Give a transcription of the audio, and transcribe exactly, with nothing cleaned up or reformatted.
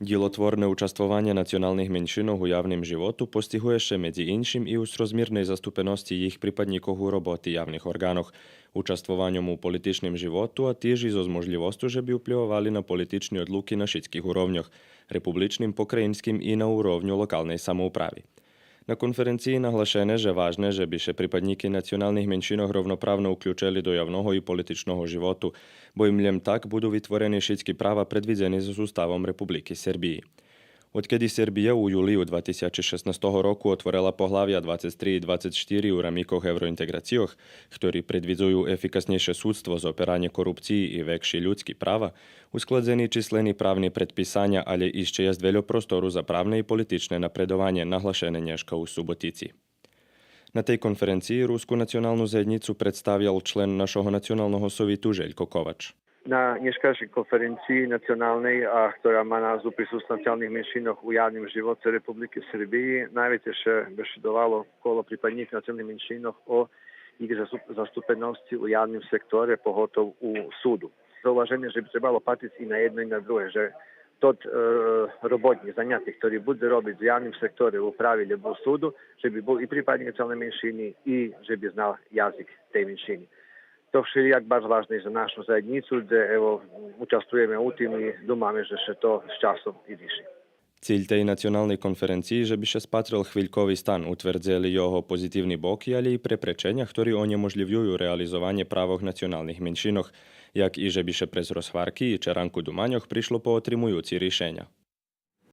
Дїлотворне участвованє националних меншинох у явним животу постигує ше, медзи иншим, и у срозмирней заступеносци їх припаднїкох у роботи явних орґанох, участвованьом у политичним животу, а тиж и зоз можлївосцу же би уплївовали на политични одлуки на шицких уровньох, републичним, покраїнским и на уровню локалней самоуправи. На конференциї наглашене же важне же би ше припаднїки националних меншинох ровноправно уключели до явного и политичного животу, бо им лєм так буду витворени шицки права предвидзени зоз Уставом Републики Сербиї. Одкеди Сербия у юлию два тисячи шеснастого року отворела поглавя двацец три и двацец штири у рамикох евроинтеґрацийох, хтори предвидзую ефикаснєйше судство, зоперанє корупциї и векши людски права, ускладзени числени правни предписаня, алє ище єст вельо простору за правне и политичне напредованє, наглашене нєшка у Суботици. На тей конференциї Руску националну заєднїцу представял член нашого Националного совиту Желько Ковач. На нєшкайшей конференциї националней, а, хтора ма назов Присутносц националних меншинох у явним живоце Републики Сербиї, найвецей ше бешедовало коло припаднїкох националних меншинох о їх заступ-, заступеносци у явним секторе, поготов у суду. Зауважене же би требало патриц и на єдно и на друге, же тот, е, роботнїк, занятник, хтори будзе робиц у явним секторе, у управи лєбо у суду, же би бул и припаднїк националней меншини и же би знал язик тей меншини. То вшелїяк баш важне за нашу заєднїцу, дзе, ево, участвуєме у тим и думаме же ше то з часом и риши. Циль тей националней конференциї же би ше спатрел хвилькови стан, утвердзели його позитивни боки, алє и препреченя, хтори онєможлївюю реализованє правох националних меншинох, як и же би ше през розгварки и черанку думаньох пришло по отримуюци ришеня.